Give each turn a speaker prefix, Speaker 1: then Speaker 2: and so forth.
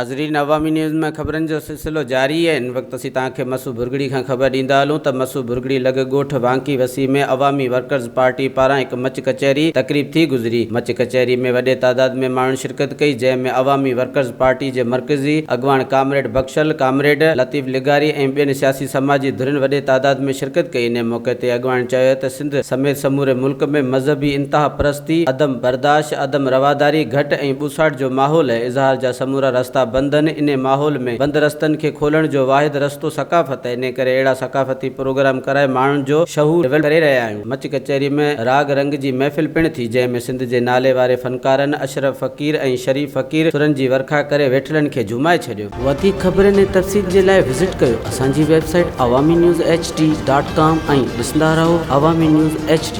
Speaker 1: ناظرين عوامي نيوز ۾ خبرن جو سلسلو جاري آهي هن وقت اسين توهان کي مسو ڀرڳڙي کان خبر ڏيندا هلون ته مسو ڀرڳڙي لڳ ڳوٺ وانڪي وسي ۾ عوامي ورڪرز پارٽي پاران هڪ مچ ڪچهري تقريب ٿي گذري مچ ڪچهري ۾ وڏي تعداد ۾ ماڻهن شرڪت ڪئي جنهن ۾ عوامي ورڪرز پارٽي جي مرڪزي اڳواڻ ڪامريڊ بخشل، ڪامريڊ لطيف لغاري ۽ ٻين سياسي سماجي ڌرين وڏي تعداد ۾ شرڪت ڪئي انهي موقعي تي اڳواڻن چيو ته سنڌ سميت سموري ملڪ ۾ مذهبي انتهاپرستي، عدم برداشت، عدم رواداري، گهٽ ۽ ٻوساٽ جو ماحول ۽ اظهار جا سمورا رستا بند آهن، انهي ماحول ۾ بند رستن کي کولڻ جو واحد رستو ثقافت آهي، انهي ڪري اهڙا ثقافتي پروگرام ڪرائي ماڻهن جو شعور ڊولپ ڪري رهيا آهيون. مچ ڪچهري ۾ راڳ رنگ جي محفل پڻ ٿي، جنهن ۾ سنڌ جي نالي واري فنڪارن اشرف فقير ۽ شريف فقير سرن جي ورکا ڪري ويٺلن کي جهومائي ڇڏيو. وڌيڪ خبرن ۽ تفصيل جي لاء وزٽ ڪيو اسان جي website Awami news H D dot com ۽ ڏسندا رهو عوامي نيوز ايڇ ڊي.